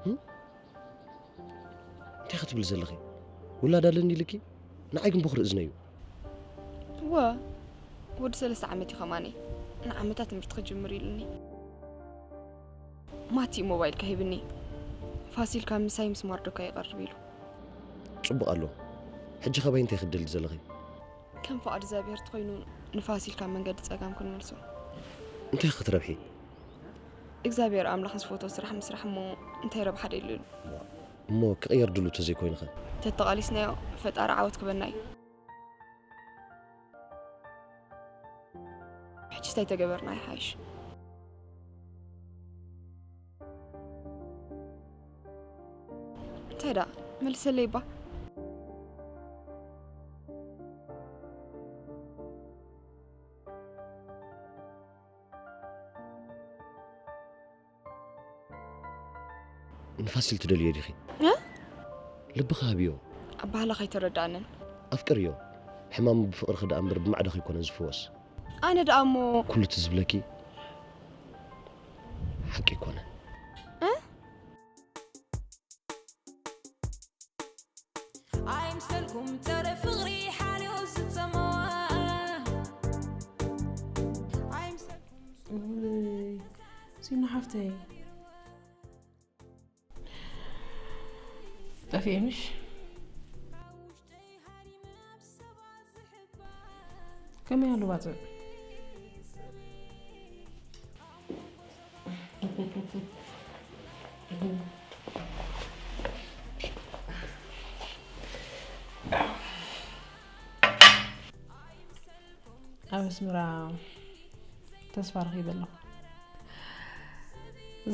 እንታይ ክትብል ዘለኺ? ውላድ ኣለኒ ኢልኪ? ንዓይ ግን ቦኽሪ እዝነዩ። እወ፣ ወዲ ሰለስተ ዓመት እዩ ከማኒ። ንዓመታት ትምህርቲ ክጅምር ኢሉኒ። ማቲ ሞባይልካ ሂብኒ። ፋሲል ካብ ምሳይ ምስ ማርዶካ ይቐርብ ኢሉ። ጽቡቕ ኣሎ። ሕጂ ኸባይ እንታይ ክትደሊ ዘለኺ? ከም ፍቓድ እግዚኣብሔር ተኾይኑ ንፋሲል ካብ መንገዲ ጸጋም ክንመልሶ። እንታይ ክትረብሒ? እግዚኣብሔር ኣምላኽ ዝፈቶ ስራሕ ምስራሕ እሞ እንታይ ረብሓ ደልዩሉ? እሞ ክቕየር ድሉ ተዘይኮይኑኸ? ተተቓሊስናዮ ፈጣሪ ዓወት ክበና እዩ። ሕጂ እንታይ ተገበርና ይሓይሽ? እንታይ ደኣ መልሰለይ እባ። ንፋሲል ትደልዮ ዲኺ? እ? ልብኺ ሃብዮ። ኣባህላ ከይተረዳእንን። ኣፍቅርዮ። ሕማሙ ብፍቕርኺ ደኣ እምበር ብማዕዶኺ ኣይኮነን ዝፍወስ። ኣነ ደኣ እሞ ኩሉ እቲ ዝብለኪ ሓቂ ኣይኮነን። እ? ኣይምሰልኩም ጸረ ፍቕሪ ሓልዮ ዝጸመዋ ኣይምሰልኩም ውይ፣ ሲኖ ሓፍተይ። ጠፊኤ ምሽ? ከመይ ኣሎ ባጽዕ? ኣብ ኣስመራ ተስፋ ረኺበ ኣለኹ።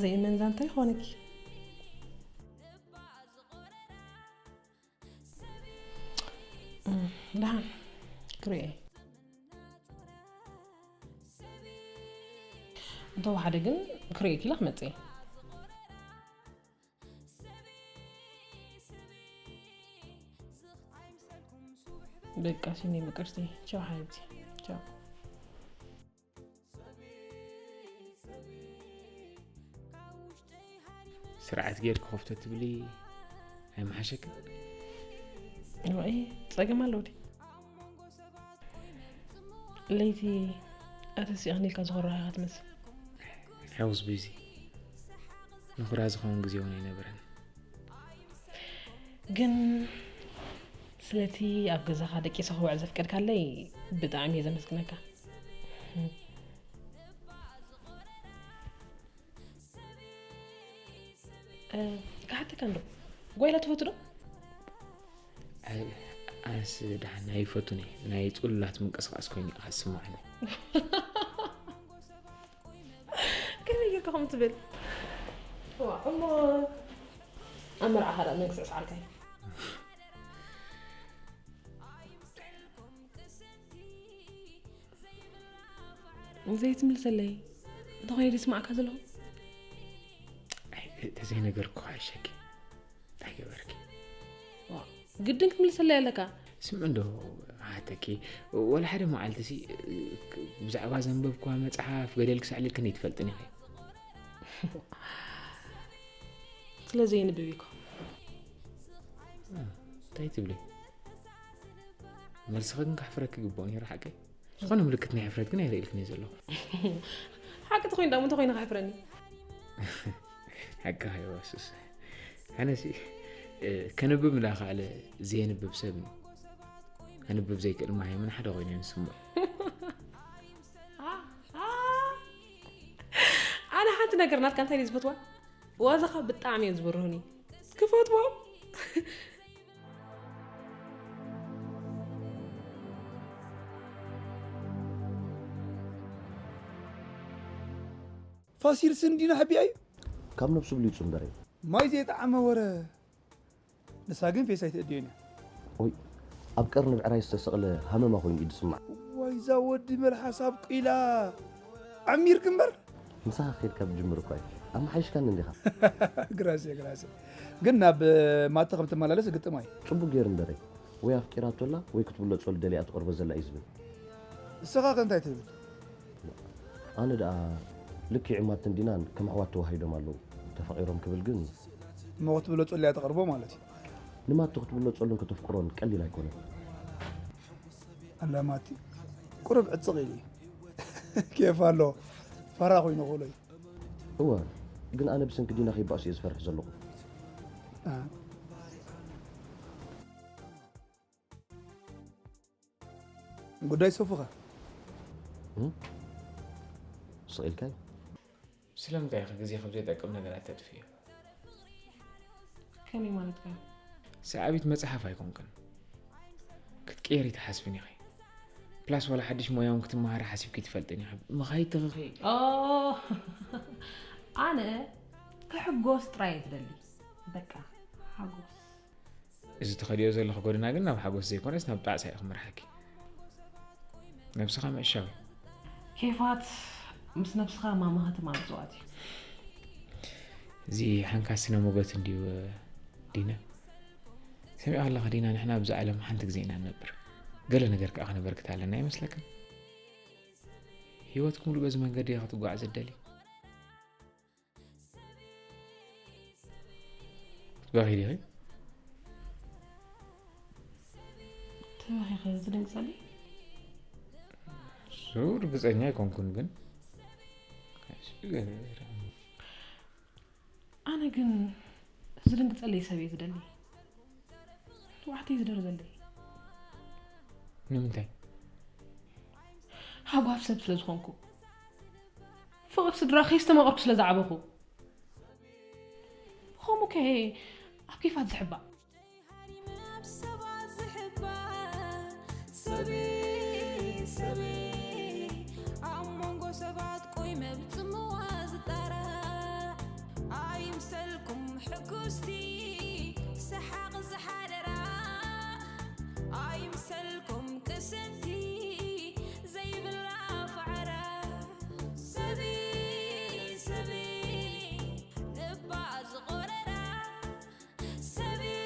ዘይእመን ዛንታ ይኾነኪ። እም፣ ደሓን ክርእየ። እንተወሓደ ግን ክርእየኪ ኢለ ክመጽእ እየ። በቃ ሲኒ ምቅርቲ ቻው ሓቢብቲ ቻው። ስርዓት ጌርኪ ኮፍተ ትብሊ ኣይመሓሸክን? እዋይ ጸገም ኣለዎ ድዩ? ለይቲ ኣተሲእኽኒ ኢልካ ዝኾራኻ ክትመስል። I was busy። ንኹራ ዝኸውን ግዜ እውን ኣይነበረን። ግን ስለቲ ኣብ ገዛኻ ደቂሰ ክውዕል ዘፍቀድካለይ ብጣዕሚ እየ ዘመስግነካ። እ፣ ክሓተካ እንዶ ጓይላ ትፈቱ ዶ? ኣይ፣ ኣነስ ደሓን ኣይፈቱን እየ። ናይ ጽሉላት ምንቅስቃስ ኮይኑ ኢኻ ዝስምዓኒ። ከመይ ጌርካ ከምኡ ትብል? እዋ፣ እሞ ኣብ መርዓኻ ደኣ መን ክስዕስዓልካ እዩ? ዘይትምልሰለይ እንተኾይነ ድስማዕካ ዘለኹ። ኣይ፣ ተ-፣ ተዘይነገርኩ ሓሸኪ። እንታይ ገበርኪ? ግድን ክትምልሰለይ ኣለካ። ስምዒ እንዶ ሃተኪ፣ ወላ ሓደ መዓልቲ ሲ፣ ብዛዕባ ዘንበብኩዋ መጽሓፍ ገደል ክሳዕ ልክን ኣይትፈልጥን ኢኺ። ስለዘይንብብ ኢኮ። እንታይ ትብሊ? መልስኺ ግን ከሕፍረኪ ግቡእ ነይሩ ሓቀይ። ዝኾነ ምልክት ናይ ሕፍረት ግን ኣይርእልክን እየ ዘለኹ። ሓቂ ተኾይኑ ዳሞ እንተኾይኑ ከሕፍረኒ። ሓቂ ሃይዋሱስ። ኣነሲ፣ እ፣ ከንብብ እንዳኸኣለ ዘየንብብ ሰብ እዩ። ከንብብ ዘይክእል ማህየምን ሓደ ኮይኑ እዩ ዝስምዑ። ኣነ ሓንቲ ነገር ናትካ እንታይ ድዩ ዝፈትዋ? ዋዛኻ ብጣዕሚ እዮም ዝበርሁኒ። ክፈትዎ። ፋሲል ስንዲና ሕቢኣ እዩ። ካብ ነብሱ ብሊጹ እምበረይ። ማይ ዘይጠዓመ ወረ። ንሳ ግን ፌስ ኣይትእድዮን እያ። ኦይ፣ ኣብ ቀርኒ ብዕራይ ዝተሰቕለ ሃመማ ኮይኑ እዩ ዝስማዕ። ዋይዛ ወዲ መልሓስ ኣብ ቂላ። ዓሚርክ እምበር። ምሳኻ ከይድካ ብጅምር እኳ እዩ። ኣመሓይሽካኒ እንዲኻ። ግራሴ፣ ግራሴ። ግን ናብ ማታ ከም ትመላለስ ግጥም ኣይ። ጽቡቅ ገይሩ እምበረይ። ወይ ኣፍቂራቶ ኣላ ወይ ክትብለጸሉ ደልያ ትቐርቦ ዘላ እዩ ዝብል። ንስኻ ከ እንታይ ትብል? ኣነ ደኣ ልክዕ ማትን ዲናን ከም ኣሕዋት ተዋሂዶም ኣለዉ። ተፋቒሮም ክብል ግን እሞ ክትብሎ ጸልያ ተቕርቦ ማለት እዩ። ንማቲ ክትብሎ ጸሉን ከተፍቅሮን ቀሊል ኣይኮነን። ኣላ ማቲ ቁሩብ ዕጽቕ ኢሉ እዩ። ኬፍ ኣሎ። ፋራ ኮይኑ ክብሎ እዩ። እወ፣ ግን ኣነ ብሰንኪ ዲና ከይባእሱ እየ ዝፈርሕ ዘለኹ። ጉዳይ ሶፉኸ? ስቕ ኢልካ እዩ። ስለምንታይ ኢኺ ግዜ ከም ዘይጠቅም ነገራት ተጥፍዮ? ከመይ ማለትካ? ሰዓቢት መጽሓፍ ኣይኮንክን ክትቅየሪ ትሓስብን ኢኺ። ፕላስ ዋላ ሓድሽ ሞያ እውን ክትመሃሪ ሓሲብኪ ትፈልጥን ኢኺ። ምኻይ ትኽኺ። ኦ ኣነ ክሕጎስ ጥራይ እየ ዝደሊ። በቃ ሓጎስ። እዚ ትኸድዮ ዘለኺ ጎደና ግን ናብ ሓጎስ ዘይኮነስ ናብ ጣዕሳ እዩ ክመርሓኪ። ነብስኻ ምዕሻው እዩ። ኬፋት ምስ ነብስኻ ማማኸቲ ማለት ዝዋት እዩ። እዚ ሓንካ ስነ ሞገት እንድዩ ዲና። ሰሚዕካ ኣለኻ ዲና፣ ንሕና ኣብዚ ዓለም ሓንቲ ግዜ ኢና ንነብር። ገለ ነገር ከኣ ክነበርክት ኣለና ኣይመስለክን? ህይወትክ ሙሉእ በዚ መንገዲ እያ ክትጓዓዝ እደሊ። ትበኺ ዲኺ? ተበኺኸ ዝድንግጸሊ? እሱ ርግጸኛ ኣይኮንኩን ግን ኣነ ግን ዝድንግጸለይ ሰብ እየ ዝደሊ። ንባዕተይ ዝደርዘለይ። ንምንታይ? ሃጓፍ ሰብ ስለ ዝኾንኩ፣ ፍቕሪ ስድራ ከይስተማቐርኩ ስለ ዝዓበኹ፣ ከምኡ ከ ኣብ ኬፋት ዝሕባእ። ኣብ መንጎ ሰባት ቆይመ ብጽምዋ ዝጣራዕ ኣይምሰልኩም ሕጉስቲ ሰሓቕ ዝሓደራ ኣይምሰልኩም ቅስንቲ ዘይብላ ፋዕራ ሰበይ ሰበይ ልባ ዝቖረራ ሰበይ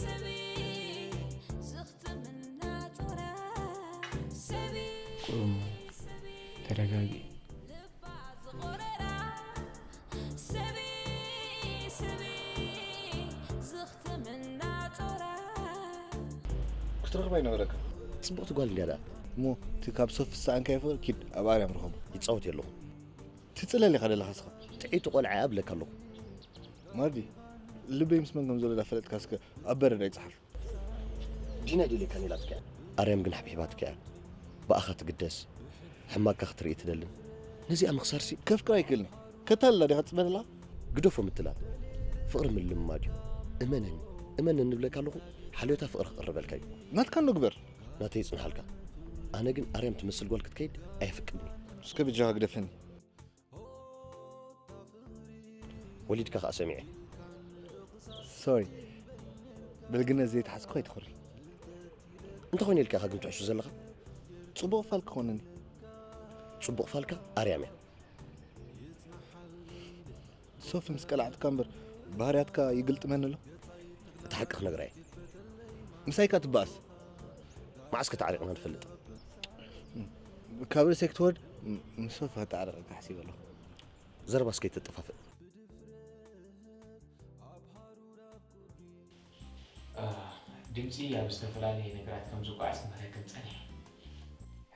ሰበይ ዝኽትምና ጾራ ሰበይ ቁሩም ተረጋጊ። ክትረኽባ ኣይነበረካ። ፅቡቕቲ ጓል እንድያ ደኣ። እሞ እቲ ካብ ሶፍ ዝሰኣንካዮ ፍቕሪ ኪድ ኣብ ኣርያም ርኸቦ። ይፃወት የለኹ። ትፅለል ኢኻ ደለኻ እስኻ። ጥዒቱ ቆልዓ እያ እብለካ ኣለኹ። ማርዲ፣ ልበይ ምስ መን ከም ዘሎ ዳፈለጥካ እስከ ኣብ በረድ ኣይፅሓፍ። ዲና ደልየካን ኢላትካ እያ። ኣርያም ግን ሓብሒባትካ እያ። ብኣኻ ትግደስ፣ ሕማቅካ ክትርኢ ትደልን። ነዚኣ ምኽሳርሲ ከፍቅራ ኣይክእልን። ከታልላ ዲኻ ትፅበ ዘለኻ? ግደፎ ምትላል። ፍቕሪ ምልምማድ እዩ። እመነኒ፣ እመነኒ እብለካ ኣለኹ፣ ሓልዮታ ፍቕሪ ክቕርበልካ እዩ። ናትካ እንዶ ግበር። ናተይ ይፅንሓልካ። ኣነ ግን ኣርያም ትመስል ጓል ክትከይድ ኣየፍቅድን እየ። እስከ ብጃኻ ግደፈኒ። ወሊድካ ከኣ ሰሚዐ። ሶሪ፣ ብልግነት ዘይተሓዝኩ ኣይትኹሪ። እንተኾይነ ኢልካ ኢኻ ግን ትሕሹ ዘለኻ? ጽቡቕ ፋል ክኾነኒ። ጽቡቕ ፋልካ ኣርያም እያ። ሶፊ ምስ ቀላዕትካ እምበር ባህርያትካ ይግልጥመኒ ኣሎ። እቲ ሓቂ ክነግራ እየ። ምሳይካ ትበኣስ። መዓስ ከተዓሪቕና ንፈልጥ? ካብ ርእሰይ ክትወርድ ም- ምስ ሶፊ ከተዓርቐካ ሓሲበ ኣለኹ። ዘረባስ ከይተጠፋፍእ። ድምፂ ኣብ ዝተፈላለየ ነገራት ከም ዝጓዓዝ ክምህረክን ፀኒሐ።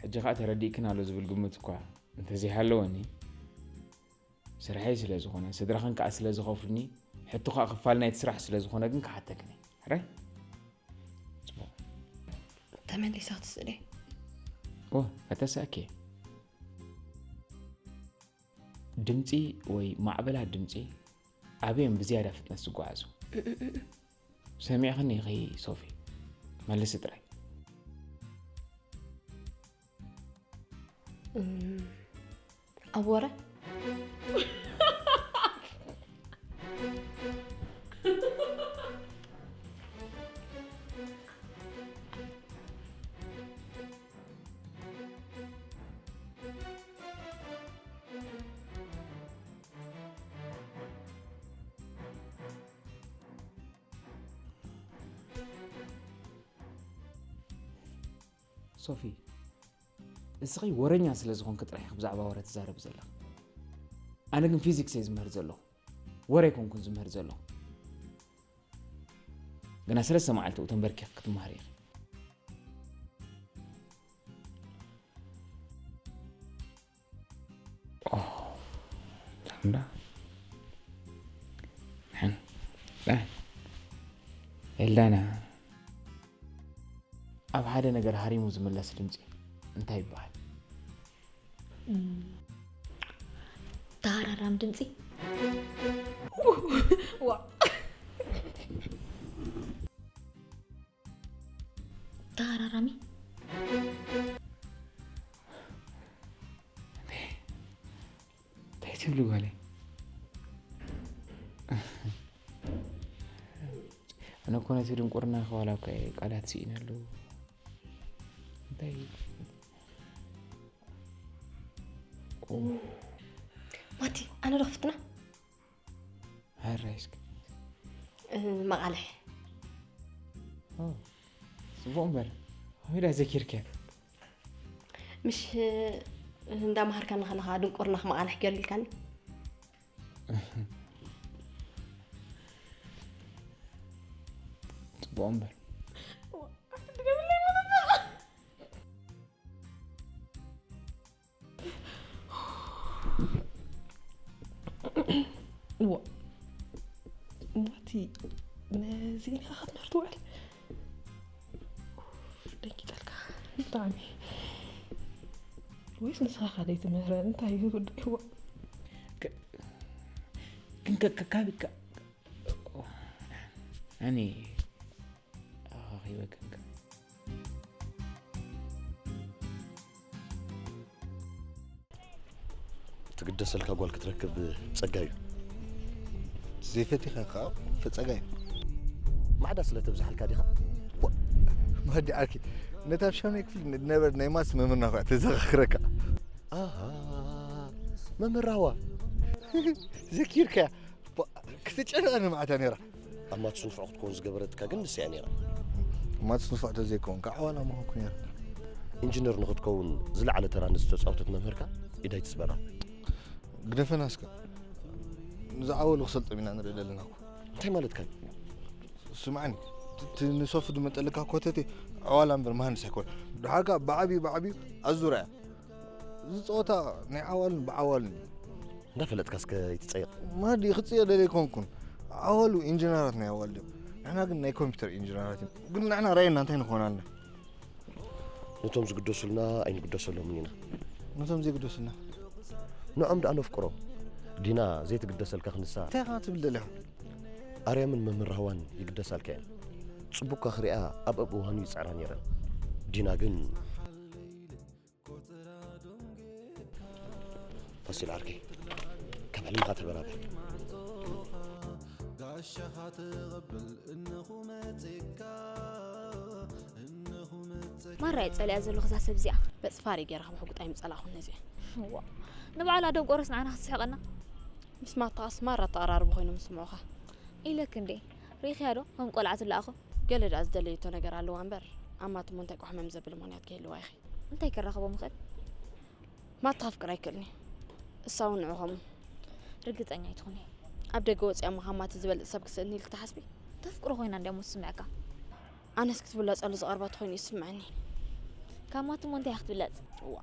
ሕጂ ከዓ ተረዲእክን ኣሎ ዝብል ግምት እኳ እንተዘይሃለወኒ፣ ስርሐይ ስለ ዝኾነ፣ ስድራኽን ከዓ ስለ ዝኸፍሉኒ፣ ሕቶ ከዓ ክፋል ናይቲ ስራሕ ስለ ዝኾነ ግን ክሓተክን እየ። ሕራይ? ተመሊሳ ክትስእለ። ኦ፣ ኣተሳኬ። ድምፂ ወይ ማዕበላት ድምፂ ኣበዮም ብዝያዳ ፍጥነት ዝጓዓዙ? ሰሚዕኽኒ ኢኺ ሶፊ? መልሲ ጥራይ። እም፣ ኣብ ወረ? ሶፊ፣ እስኺ ወረኛ ስለ ዝኾንኪ ጥራሕ ኢኺ ብዛዕባ ወረ ትዛረቢ ዘለኺ። ኣነ ግን ፊዚክስ እየ ዝምህር ዘለኹ፣ ወረ ኣይኮንኩን ዝምህር ዘለኹ። ግና ሰለስተ መዓልቲ ኣብኡ ተንበርኪኺ ክትመሃሪ ኢኺ። ኦ፣ ሳምዳ። ሕን፣ ዳን። ኤልዳና። ኣብ ሓደ ነገር ሃሪሙ ዝምለስ ድምጺ እንታይ ይበሃል? እም፣ ተሃራራም ድምጺ። ዋ። ተሃራራሚ። እንታይ ትብሊ ጓለይ? ኣነ እኮ ነቲ ድንቁርና ዋላ እኳ እየ ቃላት ስኢነሉ። እንታይ? ማቲ፣ ኣነ ዶ ክፍትና? ሃራይ እስኪ። እ፣ መቓልሕ። ኦ፣ ጽቡቕ እምበር። ከመይ ደኣ ዘኪርክያ? ምሽ፣ እ፣ እንዳመሃርካኒ ከለኻ ድንቁርናኽ መቓልሕ ገይሩ ኢልካኒ? ጽቡቕ እምበር። ዋ፣ ማቲ፣ ነዚ ኢኻ ክትምህር ትውዕል? ደንጊጸልካ ብጣዕሚ። ወይስ ንስኻ ከ ዘይትምህረን? እንታይ እዩ ጉዳይ? ዋ። ከ-፣ ግን ከ-፣ ከ-፣ ካብ-፣ ከ-፣ ኣኒ ኣኺበ ክንከ ትግደሰልካ ጓል ክትረክብ ጸጋ እዩ። ዘይፈቲኻ ከኣ ፈጸጋ እዩ። ማዕዳ ስለ ተብዝሓልካ ዲኻ? ዋ፣ ማዲ ዓርኪ፣ ነታ ኣብ ሻምናይ ክፍሊ ንድነበር ናይ ማትስ መምህርና ኳ ተዘኻኽረካ። ኣሃ፣ መምህር ራህዋ። ዘኪርካያ? ባ-፣ ክትጨነቐኒ መዓት እያ ነይራ። ኣብ ማትስ ንፉዕ ክትከውን ዝገበረትካ ግን ንሳ እያ ነይራ። ማትስ ንፉዕ ተዘይከውን፣ ከዓ ዋላ ምኾንኩ ነይረ። ኢንጂነር ንኽትከውን ዝለዓለ ተራ ንዝተጻወተት መምህርካ ኢዳ ኣይትስበራ። ግደፈና እስከ። ንዝዓወሉ ክሰልጦም ኢና ንርኢ ዘለና እኮ። እንታይ ማለትካ እዩ? ስምዓኒ፣ እቲ ንሰፉ ዝመጠለካ ኮተቴ ዕዋላ እምበር መሃንድስ ኣይኮነ። ድሓር ከኣ ብዓብዩ ብዓብዩ ኣዙራ እያ። እዚ ጸወታ ናይ ዓዋሉን ብዓዋሉን እዩ። እንዳፈለጥካ እስከ ይትጸየቕ። ማዲ ክጽየቕ ደልየ ኣይኮንኩን። ዓዋሉ ኢንጂነራት ናይ ኣዋልድ እዮም። ንሕና ግን ናይ ኮምፒውተር ኢንጂነራት እዮም። ግን ንሕና ራእይና እንታይ ንኾን ኣለና? ነቶም ዝግደሱልና ኣይንግደሰሎምን ኢና። ነቶም ዘይግደሱልና? ንዖም ደኣ ነፍቅሮ። ዲና ዘይትግደሰልካ ክንሳ። እንታይ ኢኻ ትብል ደሊኻ? ኣርያምን መምህር ራህዋን ይግደሳልካ እየን። ጽቡቕካ ክሪኣ ኣብ ኣብ እዋኑ ይጽዕራ ነይረን። ዲና ግን ፋሲል ዓርከይ፣ ካብ ሕልምኻ ተበራበር። ጋሻኻ ተቐበል፣ እነኹ መጺእካ፣ እነኹ መጺእካ። ማራ እየ ጸሊኣ ዘለኹ እዛ ሰብ እዚኣ። በጽፋሪ ገይረ ካብ ሕጉጣ ኣይምጸላእኹን ነዚኣ። እዋ፣ ንባዕላ ደንቆሮስ ንዓና ክትስሕቐና። ምስ ማታስ ማራ ተቐራርቡ ኮይኖም ዝስምዑኻ። ኢለክ እንዴ፣ ሪእኽያ ዶ ከም ቆልዓ ዝለኣኹ? ገለ ደኣ ዝደለየቶ ነገር ኣለዋ እምበር፣ ኣብ ማትሞ እንታይ ቋሕመም ዘብል ምኽንያት ከይህልዋ ኢኺ። እንታይ ከራኽቦም ይኽእል? ማታ ከፍቅር ኣይክእልን እየ። እሳ እውን ንዑ ከምኡ። ርግጸኛ ኣይትኹኒ። ኣብ ደገ ወጺኣ እሞ ካብ ማቲ ዝበልጽ ሰብ ክስእኒ ኢልክ ትሓስቢ? ተፍቅሮ ኮይና እንድያ እሞ ዝስምዐካ። ኣነስ ክትብለጸሉ ዝቐርባ ተኾይኑ እዩ ዝስምዐኒ። ካብ ማቲ እሞ እንታይ እያ ክትብለጽ? እዋ፣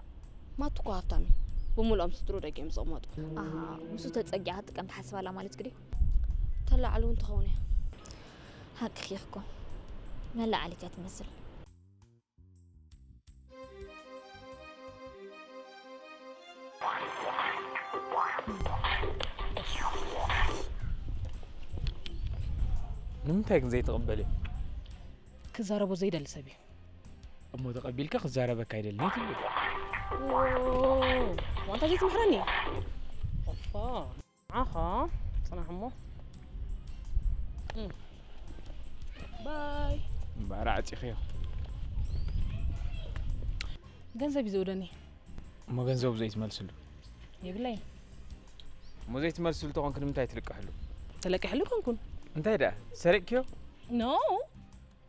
ማቲ እኮ ሃብታም እዩ። ብምልኦም ስድሩ ደጊኦም ዝቕመጡ። ኣሃ፣ ምስኡ ተጸጊዓ ክትጥቀም ትሓስብ ኣላ ማለትኪ ድዩ? ተላዕሉ እውን ትኸውን እያ። ሓቅኺ እኮ። መላዓሊት እያ ትመስል። ንምንታይ ግን ዘይትቕበልዮ? ክዛረቦ ዘይደሊ ሰብ እዩ። እሞ ተቐቢልካ ክዛረበካ ኣይደልን ትብል? ኦ፣ ዋንታ ዘይትምሕረኒ? ኦፋ። ንዓኻ ጽናሕ እሞ። እም። ባይ። እምበኣር ዓጺኽዮ። ገንዘብ እዩ ዝእውደኒ። እሞ ገንዘቡ ዘይትመልስሉ? የብለይን። እሞ ዘይትመልስሉ ተኾንኪ ንምንታይ ትልቅሕሉ? ተለቂሕሉ ኮንኩን። እንታይ ደኣ? ሰሪቕክዮ? ኖ።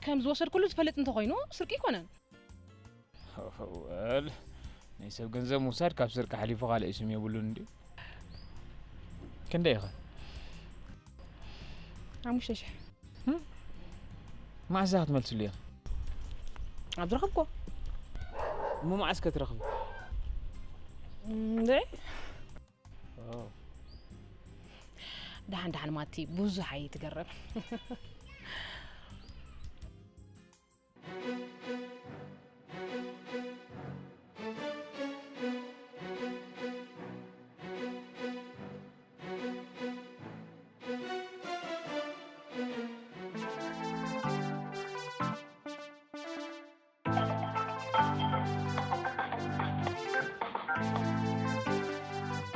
ከም ዝወሰድኩሉ ዝፈልጥ እንተኾይኑ ስርቂ ኣይኮነን። ወል፣ ናይ ሰብ ገንዘብ ምውሳድ ካብ ስርቂ ሓሊፉ ካልእ ስም የብሉን እንድዩ። ክንደይ ኢኻ? ሓሙሽተ ሽሕ። ህም? መዓስ ኢኻ ክትመልስሉ ኢኻ? ኣብ ዝረኸብኩዎ። እሞ መዓስ ከ ትረኽቢ? እንድዒ። ኦ። ደሓን ደሓን ማቲ፣ ብዙሕ ኣይትገረም።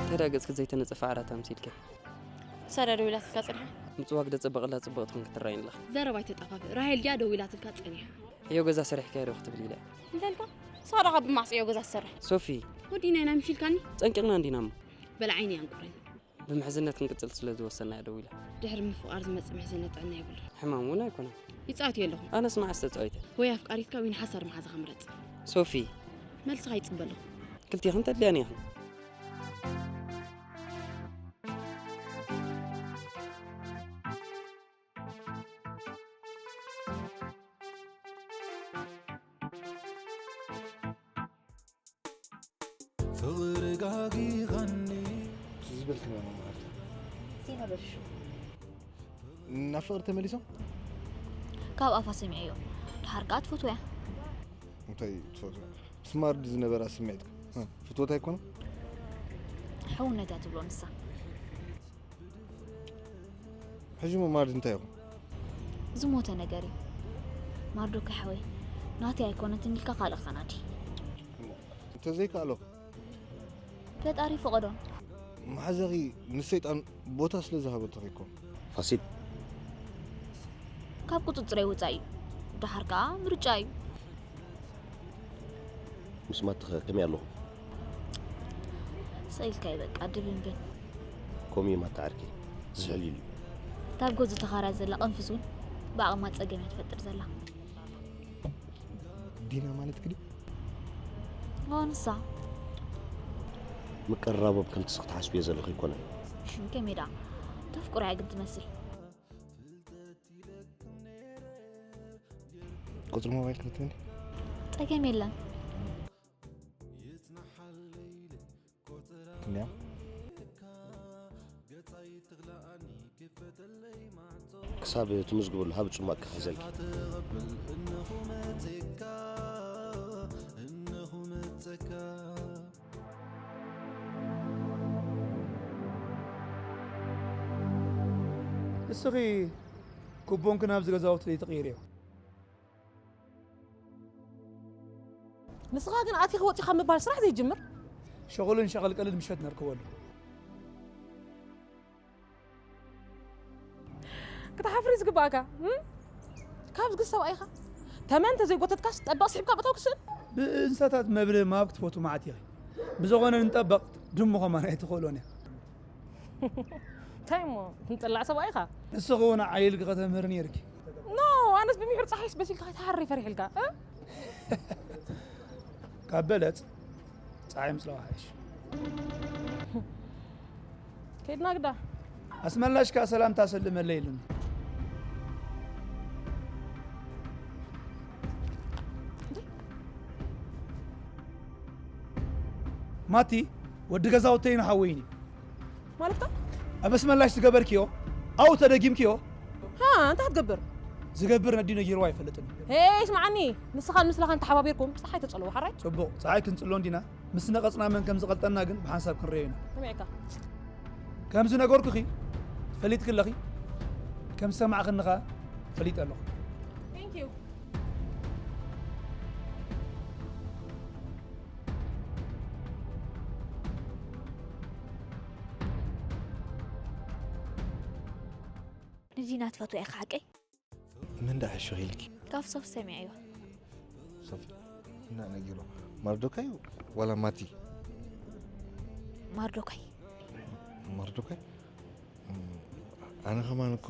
እንታይ ደኣ ገጽኪ ዘይተነጸፈ ዓራት ኣምሲልኪ? ሳራ ደዊላትልካ ጸኒሓ? ምጽዋግ ደጸበቐላ ጽብቕቲ ኮንኪ ትረኣይኒ ኣለኺ። ዘረባ ኣይተጣፋፍእ። ራሄል ድያ ደዊላትልካ ጸኒሓ? ዕዮ ገዛ ሰሪሕካዮ ዶ ክትብል ኢለ። እንታይ ኢልካ? ንስኻ ዶ ካብ ብማዕጽዮ ገዛ ትሰርሕ? ሶፊ። ወዲና ኢና ምሽ ኢልካኒ? ጸንቂቕና እንዲና እሞ። በል ዓይኒ ኣንቁረኒ። ብምሕዝነት ክንቅጽል ስለ ዝወሰና እያ ደዊላ። ድሕሪ ምፍቓር ዝመጽእ ምሕዝነት ጥዕና የብሉን። ሕማም እውን ኣይኮነን። ይጻወት እየ ኣለኹ። ኣነስ መዓስ ተጻዊተ? ወይ ኣፍቃሪትካ ወይ ንሓሳር መሓዛኻ ምረጽ። ሶፊ። መልስኻ ይጽበ ኣለኹ። ክልቲኽን ተድልያኒ ኢኽን። ፍቕሪ ጋጊኻኒ። ዝበልክና መማህርታ። ሲና በልሹ። ናብ ፍቕሪ ተመሊሶም? ካብ ኣፋ ሰሚዐዮ። ደሓር ከኣ ትፈትዎ እያ። እንታይ ትፈትዎ? ምስ ማርዲ ዝነበራ ስምዒት ከ? እ፣ ፍትወት ኣይኮነን? ሕውነት እያ ትብሎ ንሳ። ሕጂ እሞ ማርዲ እንታይ ይኹን? ዝሞተ ነገር እዩ። ማርዶካይ ሓወይ፣ ናተይ ኣይኮነትን ኢልካ ካልእ ክተናዲ። እንተዘይከኣሎ? ፈጣሪ ፈቐዶ። መሓዛኺ ንሰይጣን ቦታ ስለ ዝሃበቶ እኮ። ፋሲል። ካብ ቁጽጽረይ ወጻኢ እዩ። ደሓር ከኣ ምርጫ እዩ። ምስ ማትኸ ከመይ ኣለኹም? ስቕ ኢልካ እዩ በቃ፣ ድብንብን። ከምኡ እዩ ማታ ዓርከይ፣ ዝሕል ኢሉ እዩ። እታ ኣብ ጎጆ ተኻርያ ዘላ ቅንፍዝ እውን ብዓቕማ ጸገም እያ ትፈጥር ዘላ። ዲና ማለት ክዲ? ኦ፣ ንሳ። ምቅርራቦም ከምቲ ስኽ ትሓስብዮ ዘለኺ ኣይኮነን። ከመይ ደኣ? ተፍቅሮ እያ ግን ትመስል። ቁጽሪ ሞባይል ክትህበኒ? ጸገም የለን። እንያ? ክሳብ ትምዝግበሉ ሃብ ጽማቕ ክሕዘልኪ። እስኺ ኩቦንኪ ናብዚ ገዛውቲ ዘይትቕይርዮ። ንስኻ ግን ኣቲኻ ወጺኻ ምባል ስራሕ ዘይጅምር። ሸቕልን ሸቐልቀልን ምሸት ነርክበሉ። ክትሓፍር እዩ ዝግባእካ፣ እም? ካብዚ ግን ሰብኣይኻ ተመን እንተዘይጎተትካስ ጠበቕ ስሒብካ ምእታው ክስእን። ብእንስሳታት መብልዒ ምሃብ ክትፈቱ መዓት ኢኺ። ብዝኾነ ንጠበቕ ድሙ ኸማን ኣይትኽእሎን እያ። እንታይ እሞ፣ ትንጽላዕ ሰብኣይኻ? ንስኺ እውን ዓይልኪ ከተምህሪ ነይርኪ። ኖ፣ ኣነስ ብምሒር ጸሓይስ በሲልካ ከይትሃርር ፈሪሕልካ፣ እ? ካብ በለጽ፣ ጸሓይ ምጽላዋ ሓይሽ። ከይድና ግዳ። ኣስመላሽ ከኣ ሰላምታ ሰልመለይ ኢሉኒ። ማቲ፣ ወዲ ገዛውተይን ሓወይን እዩ። ማለትካ? ኣብ ኣስመላሽ ዝገበርክዮ፣ ኣብኡ ተደጊምክዮ? ሃ፣ እንታይ ክትገብር? ዝገብር ነዲ ነጊርዎ ኣይፈልጥን እዩ። ሄይ፣ ስምዓኒ፣ ንስኻን ምስላኻን ተሓባቢርኩም ጸሓይ ተጸልዎ፣ ሓራይ? ጽቡቕ፣ ጸሓይ ክንጽሎ እንዲና፣ ምስ ነቐጽና መን ከም ዝቐልጠና ግን ብሓንሳብ ክንርእዮ ኢና። ሰሚዕካ? ከምዚ ነገርኩኺ፣ ፈሊጥኪ ኣለኺ፣ ከም ዝሰማዕኽኒ ኸኣ ፈሊጠ ኣለኹ። Thank you። ንዲና ትፈትዋ ኢኻ ሓቀይ? መን ደኣ ሕሹኽ ኢልኪ? ካብ ሶፍ ሰሚዐዮ። ሶፊ እና ነጊሮ። ማርዶካይ ዋላ ማቲ? ማርዶካይ። ማርዶካይ? እም፣ ኣነ ኸማን እኮ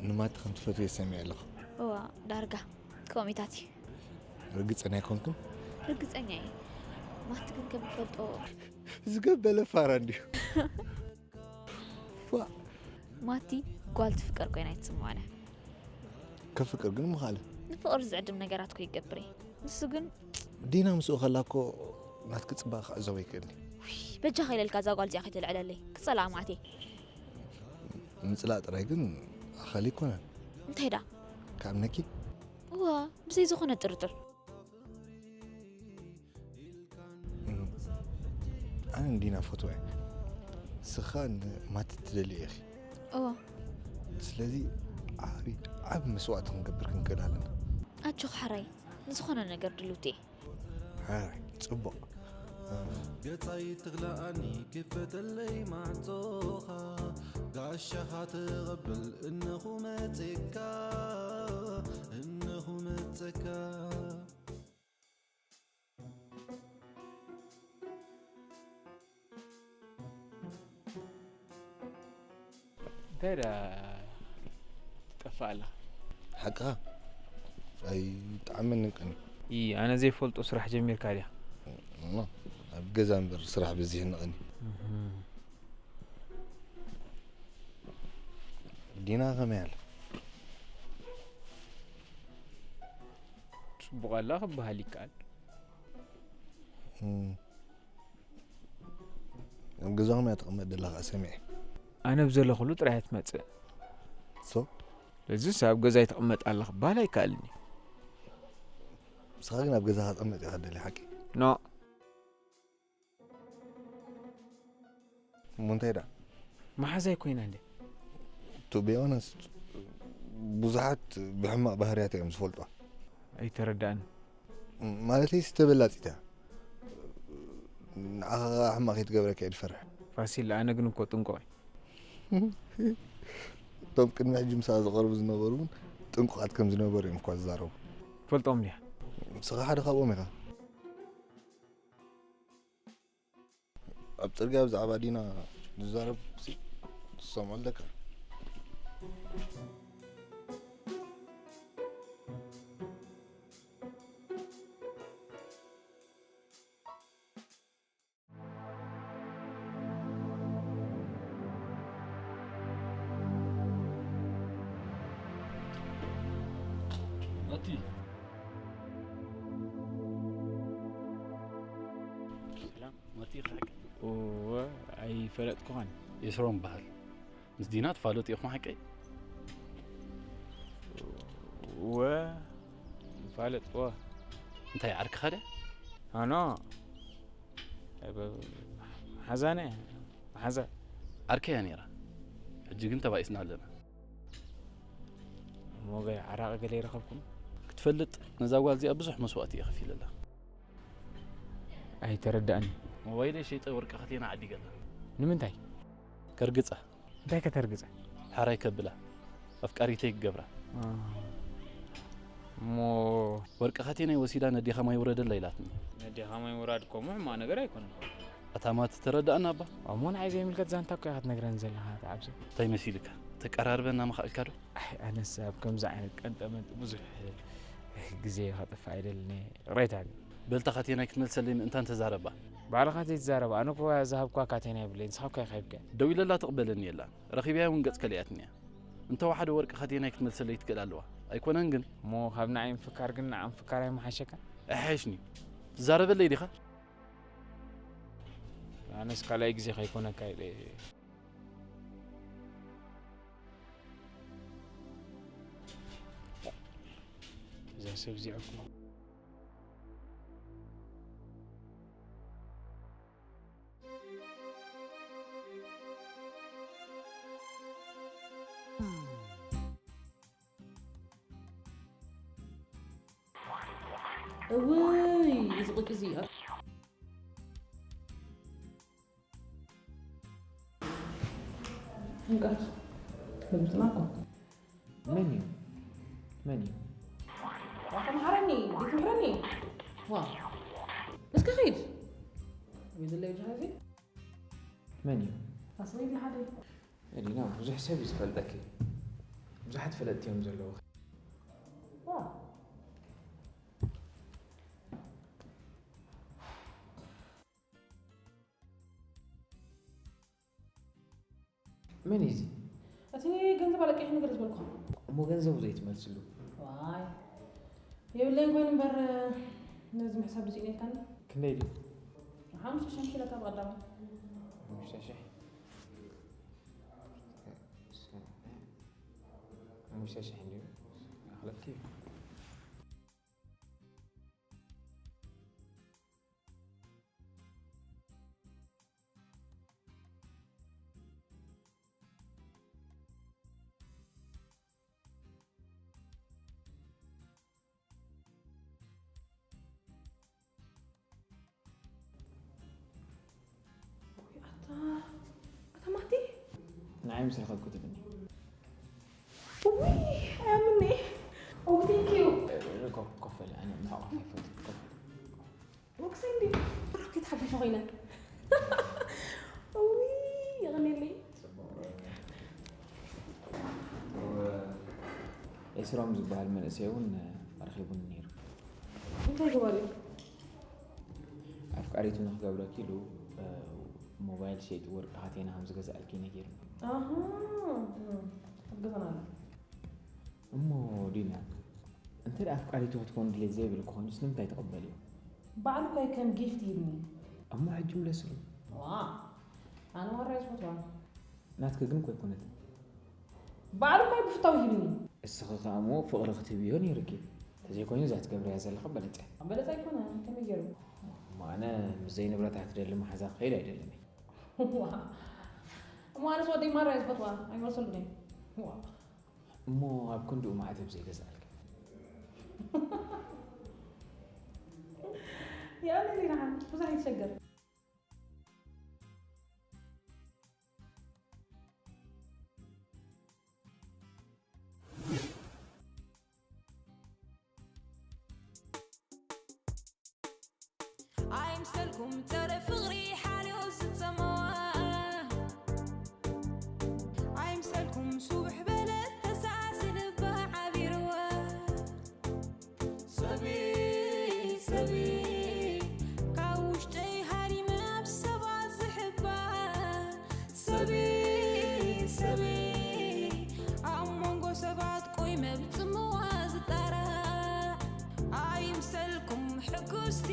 ንማቲ ከም ትፈትዮ ሰሚዐ ኣለኹ። እዋ፣ ዳርጋ ከምኡታት እዩ። ርግጸኛ ኣይኮንክን? ርግጸኛ እየ። ማቲ ግን ከም ትፈልጦ ዝገበለ ፋራ እንዲሁ። ፋ። ማቲ ጓል ትፍቀር ኮይና ኣይትስምዖን እያ። ከፍቅር ግን ምኻለ። ንፍቕሪ ዝዕድም ነገራት ኮ ይገብር እየ። ንሱ ግን ዲና ምስኡ ከላ እኮ ናትኪ ጽባቐ ክዕዘቦ ይክእል እዩ። በጃኻ ኢለልካ እዛ ጓል እዚኣ ከይተልዕለለይ ክጸልኣ ማዕቴ። ምጽላእ ጥራይ ግን ኣኻሊ ኣይኮነን። እንታይ ዳ? ክኣምነኪ? እዋ፣ ብዘይ ዝኾነ ጥርጥር። ኣነ ንዲና ፈትዋ እየ። ንስኻ ንማቲ ትደልዮ ኢኺ። እዋ፣ ስለዚ ዓቢ ዓቢ መስዋእቲ ክንገብር ክንክእል ኣለና። ኣጆኻ ሕራይ፣ ንዝኾነ ነገር ድልውቲ እየ። ሓራይ ጽቡቕ። ገጻይ ትኽልኣኒ ክፈተለይ ማዕጾኻ ጋሻኻ ተቐብል እነኹ መጽካ እነኹ መጽካ እንታይ ዳ ትጠፍእ ኣላ? ሓቅኻ ኣይጠዓመንን ቀኒ። ይ ኣነ ዘይፈልጦ ስራሕ ጀሚርካ ድያ? እሞ ኣብ ገዛ እምበር ስራሕ በዚሕኒ ቀኒ። ዲና ከመይ ኣላ? ጽቡቕ ኣላ ክበሃል ይከኣል። እም፣ ኣብ ገዛኹም እያ ትቕመጥ ደላ ከዓ ሰሚዐ። ኣነ ብዘለኹሉ ጥራይ እያ ትመጽእ። ሶ ስለዚስ ኣብ ገዛ ይትቕመጥ ኣላ ክበሃል ኣይከኣልን እዩ። ንስኻ ግን ኣብ ገዛኻ ትቕመጥ ኢኻ ትደሊ ሓቂ? ኖ እሞ እንታይ ደኣ? መሓዛይ ኮይና እንደ To be honest ብዙሓት ብሕማቕ ባህርያት እዮም ዝፈልጧ። ኣይተረዳእን። ማለተይ ዝተበላጺት እያ። ንዓኻ ሕማቕ ከይትገብረካ እየ ዝፈርሕ። ፋሲል ኣነ ግን እኮ ጥንቁቕ እየ። እቶም ቅድሚ ሕጂ ምሳኣ ዝቐርቡ ዝነበሩ እውን ጥንቁቓት ከም ዝነበሩ እዮም እኳ ዝዛረቡ። ፈልጦም ድያ? ንስኻ ሓደ ካብኦም ኢኻ። ኣብ ጽርግያ ብዛዕባ ዲና ዝዛረብ ሲ ትሰምዖ ኣለካ። መቲ ሰላም። መቲ ይኽሕቅ እወ ኣይፈለጥኩኻን። የስሮም በሃል ምስ ዲና ትፋለጡ ኢኹም ሓቀይ? እወ ይፋለጥ እወ። እንታይ ዓርክኻ ድያ? ኣኖ መሓዛነ መሓዛ ዓርከያ ነይራ። ሕጂ ግን ተባኢስና ኣለና። ሞገይ ዓራቒ ገለ ይረኸብኩም? ክትፈልጥ ነዛ ጓል እዚኣ ብዙሕ መስዋእቲ እየ ከፊለላ። ኣይተረዳእኒ። ሞባይለይ ሸይጠ ወርቂ ኸቴና ዓዲገላ። ንምንታይ? ከርግጻ። እንታይ ከተርግጸ? ሓራይ ከብላ። ኣፍቃሪተይ ክገብራ። እሞ ወርቂ ኸቴናይ ወሲዳ ነዴኻ ማይ ውረደላ ኢላትኒ። ነዴኻ ማይ ውራድ እኮ እሞ ሕማቕ ነገር ኣይኮነን። ኣታ ማቲ ተረዳእና እባ። እሞ ንዓይ ዘይምልከት ዛንታ እኮ ኢኻ ትነግረኒ ዘለኻ ተዓብሲ። እንታይ መሲልካ? ተቀራርበና ምኽኣልካ ዶ? ኣይ ኣነስ ኣብ ከምዚ ዓይነት ቀንጠመንጢ ብዙሕ ግዜ ከጥፍእ ኣይደልን እየ። ይቕሬታ ግን። በልታ ኸቴናይ ክትመልሰለይ ምእንታን ተዛረባ። ባዕልኻ ዘይትዛረብ ኣነ እኮ ዝሃብኳ ካቴና የብለይ ንስኻ እኮ ኢኻ ሂብካ። ደው ኢለላ ትቕበለኒ የላን። ረኺበያ እውን ገጽ ከሊኣትኒ እያ። እንተወሓደ ወርቂ ኸቴናይ ክትመልሰለይ ትክእል ኣለዋ። ኣይኮነን ግን። እሞ ካብ ንዓይ ምፍካር ግን ንዓ ምፍካር ኣይመሓሸካ? ኣይሓይሽኒ። ትዛረበለይ ዲኻ? ኣነስ ካልኣይ ግዜ ከይኮነካ ኢለ እየ። እዛ ሰብ እዚኣ እኮ እውይ እዚ ቁጭ እዚ እንቃት ህብትና እኮ መን እዩ? መን እዩ? ተምሓረኒ ዲክ ምሕረኒ ዋ እስከ ኸይድ ወይ ዘለዩ ጅሃዚ መን እዩ? ኣስወይ ለሓደ ዲና ብዙሕ ሰብ እዩ ዝፈልጠኪ። ብዙሓት ፈለጥቲ እዮም ዘለዉ። ዋ መን እዩ እዚ? እቲ ገንዘብ ኣለቀይሕ ነገር ዝበልኩ እሞ ገንዘቡ ዘይትመልስሉ ኣይ የብለይን ኮይኑ እምበር፣ ነዚ ምሕሳብ ድስኢነ ኢልካኒ። ክንደይ ድዩ? ሓሙሽተ ሽሕ ኪሎ ካብ ቀዳማይ። ሓሙሽተ ሽሕ ሓሙሽተ ሽሕ እንድዩ። ክለኪ ኣታ ኣታ ማቲ ንዓይ ምስ ረኸብኩ ትብኒ ውይ ኣያምኒ ኦ ቴንክ ዩ ኮፍ ኮፍ በል ኣነ ንዕኻ ኣይፈትኩ ኮፍ በል ወቅሰ እንዲ ራኬት ሓቢሸ ኮይነ ውይ የቐኔለይ ኤስሮም ዝበሃል መንእሰይ እውን ኣርኪቡኒ ነይሩ። እንታይ ግበር እዩ ኣፍቃሪቱ ንክገብረኪ ኢሉ ሞባይል ሸይጡ ወርቂ ካቴና ከም ዝገዝኣልኪ ነጊርኒ። ኣሃ እም፣ ኣብ ገዛና ኣሎ እሞ ዲና እንተ ደኣ ኣፍቃሪቱ ክትኮን ድሌት ዘይብልኪ ኮይኑስ ንምንታይ ትቕበልዮ? ባዕሉ እኳ ከም ጊፍት ይብኒ እሞ ሕጂ ምለስሉ። ዋ ኣነ ዋራ ዝፈትዋ ናትኪ ግን እኮ ኣይኮነትን። ባዕሉ እኳ ብፍታው ይብኒ እስኺ ከኣ እሞ ፍቕሪ ክትህብዮ ነይሩኪ። እንተዘይኮይኑ እዛ ትገብርያ ዘለኺ በለጸ። በለጸ ኣይኮነ ከመይ ገይሩ እሞ ኣነ ምስ ዘይንብረታ ትደሊ መሓዛ ክኸይድ ኣይደልን እየ። ዋ እሞ ኣነስ ወደይ ማራ እየ ዝፈትዋ ኣይመልሰሉን እየ ዋ እሞ ኣብ ክንድኡ ማዕተብ ዘይገዝኣልኪ። የቐኔለይ ደሓን ብዙሕ ኣይትሸገር ኣይምሰልኩም ጸረ ፍቕሪ ሓልዮ ዝጸመዋ ኣይምሰልኩም ሱብሕ በለት ተሳእሲ ልባ ዓቢርዋ ሰበይ ሰበይ ካብ ውሽጠይ ሃሪመ ኣብ ሰባት ዝሕባ ሰበይ ሰበይ ኣብ መንጎ ሰባት ቆይመ ብጽምዋ ዝጣራዕ ኣይምሰልኩም ሕጉስቲ